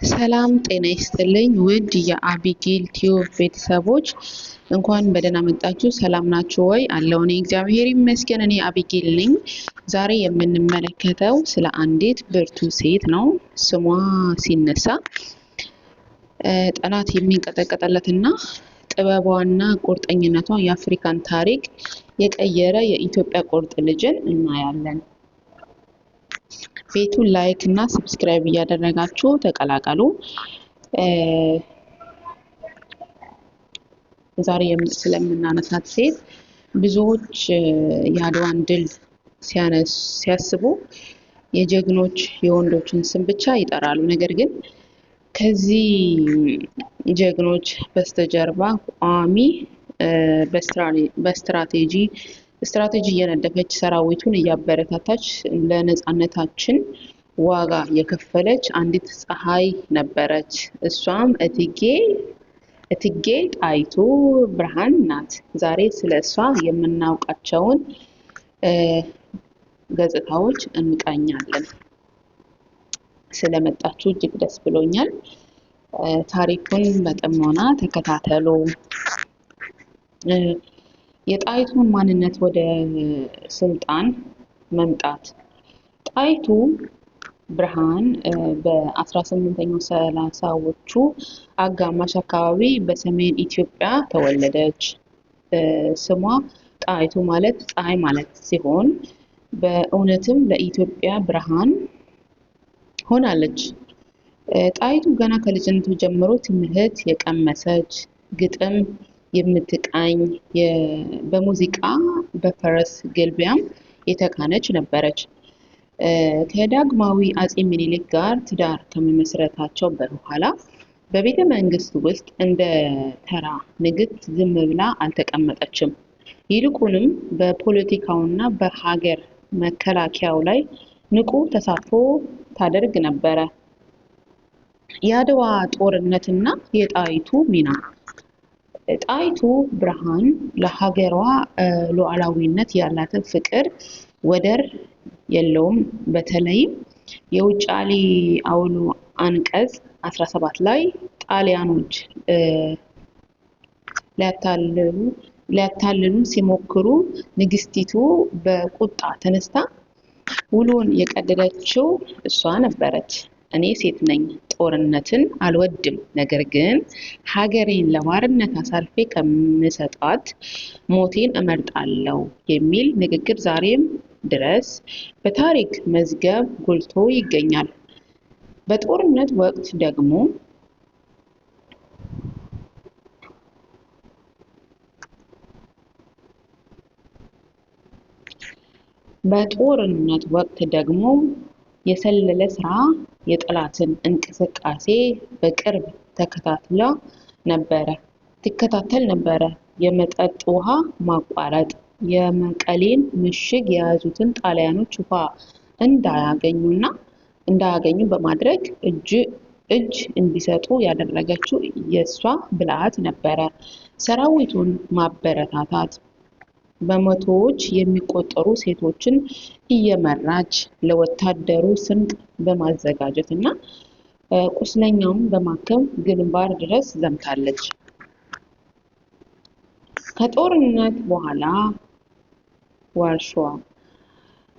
ሰላም ጤና ይስጥልኝ ውድ የአቢጌል ቲዩብ ቤተሰቦች እንኳን በደህና መጣችሁ። ሰላም ናችሁ ወይ? አለው እኔ እግዚአብሔር ይመስገን። እኔ አቢጌል ነኝ። ዛሬ የምንመለከተው ስለ አንዲት ብርቱ ሴት ነው። ስሟ ሲነሳ ጠላት የሚንቀጠቀጥለትና ጥበቧና ቁርጠኝነቷ የአፍሪካን ታሪክ የቀየረ የኢትዮጵያ ቁርጥ ልጅን እናያለን። ቤቱን like እና subscribe እያደረጋችሁ ተቀላቀሉ። ዛሬ ስለምናነሳት ሴት ብዙዎች የአድዋን ድል ሲያስቡ የጀግኖች የወንዶችን ስም ብቻ ይጠራሉ። ነገር ግን ከዚህ ጀግኖች በስተጀርባ ቋሚ በስትራቴጂ ስትራቴጂ እየነደፈች ሰራዊቱን እያበረታታች ለነፃነታችን ዋጋ የከፈለች አንዲት ፀሐይ ነበረች። እሷም እቴጌ ጣይቱ ብርሃን ናት። ዛሬ ስለ እሷ የምናውቃቸውን ገጽታዎች እንቃኛለን። ስለመጣችሁ እጅግ ደስ ብሎኛል። ታሪኩን በጥሞና ተከታተሉ። የጣይቱን ማንነት ወደ ስልጣን መምጣት። ጣይቱ ብርሃን በ18ኛው ሰላሳዎቹ አጋማሽ አካባቢ በሰሜን ኢትዮጵያ ተወለደች። ስሟ ጣይቱ ማለት ፀሐይ ማለት ሲሆን በእውነትም ለኢትዮጵያ ብርሃን ሆናለች። ጣይቱ ገና ከልጅነቱ ጀምሮ ትምህርት የቀመሰች፣ ግጥም የምትቃኝ፣ በሙዚቃ በፈረስ ግልቢያም የተካነች ነበረች። ከዳግማዊ አጼ ምኒልክ ጋር ትዳር ከመመስረታቸው በኋላ በቤተ መንግስት ውስጥ እንደ ተራ ንግስት ዝም ብላ አልተቀመጠችም። ይልቁንም በፖለቲካውና በሀገር መከላከያው ላይ ንቁ ተሳትፎ ታደርግ ነበረ። የአድዋ ጦርነትና የጣይቱ ሚና። ጣይቱ ብርሃን ለሀገሯ ሉዓላዊነት ያላትን ፍቅር ወደር የለውም። በተለይም የውጫሌ አውሎ አንቀጽ 17 ላይ ጣሊያኖች ሊያታልሉን ሲሞክሩ ንግስቲቱ በቁጣ ተነስታ ውሉን የቀደደችው እሷ ነበረች። እኔ ሴት ነኝ፣ ጦርነትን አልወድም፣ ነገር ግን ሀገሬን ለባርነት አሳልፌ ከምሰጣት ሞቴን እመርጣለሁ የሚል ንግግር ዛሬም ድረስ በታሪክ መዝገብ ጎልቶ ይገኛል። በጦርነት ወቅት ደግሞ በጦርነት ወቅት ደግሞ የሰለለ ስራ የጠላትን እንቅስቃሴ በቅርብ ተከታትላ ነበረ ትከታተል ነበረ። የመጠጥ ውሃ ማቋረጥ፣ የመቀሌን ምሽግ የያዙትን ጣሊያኖች ውሃ እንዳያገኙና እንዳያገኙ በማድረግ እጅ እንዲሰጡ ያደረገችው የእሷ ብልሃት ነበረ። ሰራዊቱን ማበረታታት፣ በመቶዎች የሚቆጠሩ ሴቶችን እየመራች ለወታደሩ ስንቅ በማዘጋጀት እና ቁስለኛውን በማከም ግንባር ድረስ ዘምታለች። ከጦርነት በኋላ ዋርሽዋ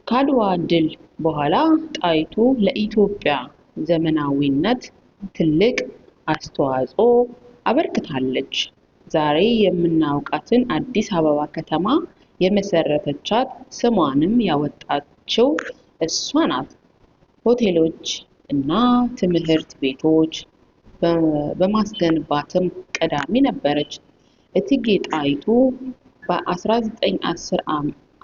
ከአድዋ ድል በኋላ ጣይቱ ለኢትዮጵያ ዘመናዊነት ትልቅ አስተዋጽኦ አበርክታለች። ዛሬ የምናውቃትን አዲስ አበባ ከተማ የመሰረተቻት፣ ስሟንም ያወጣችው እሷ ናት። ሆቴሎች እና ትምህርት ቤቶች በማስገንባትም ቀዳሚ ነበረች። እቴጌ ጣይቱ በ1910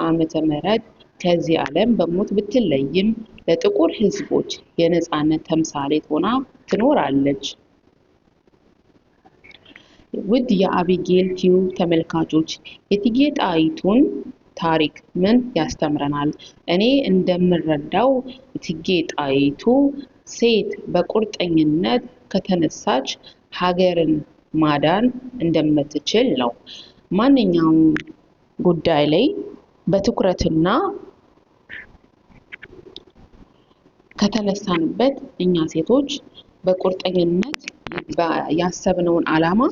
ዓመተ ምህረት ከዚህ ዓለም በሞት ብትለይም ለጥቁር ሕዝቦች የነፃነት ተምሳሌት ሆና ትኖራለች። ውድ የአቢጌል ቲዩብ ተመልካቾች፣ የእቴጌ ጣይቱን ታሪክ ምን ያስተምረናል? እኔ እንደምረዳው እቴጌ ጣይቱ ሴት በቁርጠኝነት ከተነሳች ሀገርን ማዳን እንደምትችል ነው። ማንኛውም ጉዳይ ላይ በትኩረትና ከተነሳንበት እኛ ሴቶች በቁርጠኝነት ያሰብነውን ዓላማ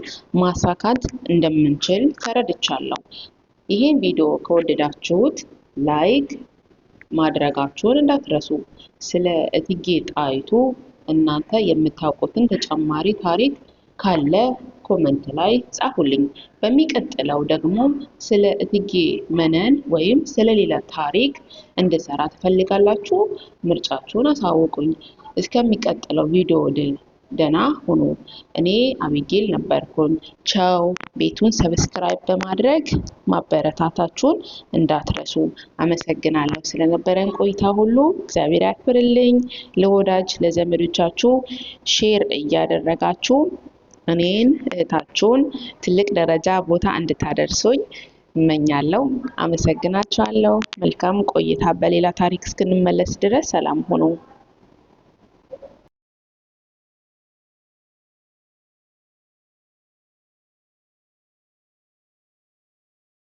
ማሳካት እንደምንችል ተረድቻለሁ። ይሄን ቪዲዮ ከወደዳችሁት like ማድረጋችሁን እንዳትረሱ። ስለ እቴጌ ጣይቱ እናንተ የምታውቁትን ተጨማሪ ታሪክ ካለ comment ላይ ጻፉልኝ። በሚቀጥለው ደግሞ ስለ እቴጌ መነን ወይም ስለ ሌላ ታሪክ እንድሰራ ትፈልጋላችሁ? ምርጫችሁን አሳውቁኝ። እስከሚቀጥለው ቪዲዮ ደህና ሁኑ። እኔ አቢጌል ነበርኩኝ። ቻው። ቤቱን subscribe በማድረግ ማበረታታችሁን እንዳትረሱ። አመሰግናለሁ ስለነበረን ቆይታ ሁሉ እግዚአብሔር ያክብርልኝ። ለወዳጅ ለዘመዶቻችሁ share እያደረጋችሁ እኔን እህታችሁን ትልቅ ደረጃ ቦታ እንድታደርሱኝ እመኛለሁ። አመሰግናችኋለሁ። መልካም ቆይታ። በሌላ ታሪክ እስክንመለስ ድረስ ሰላም ሁኑ።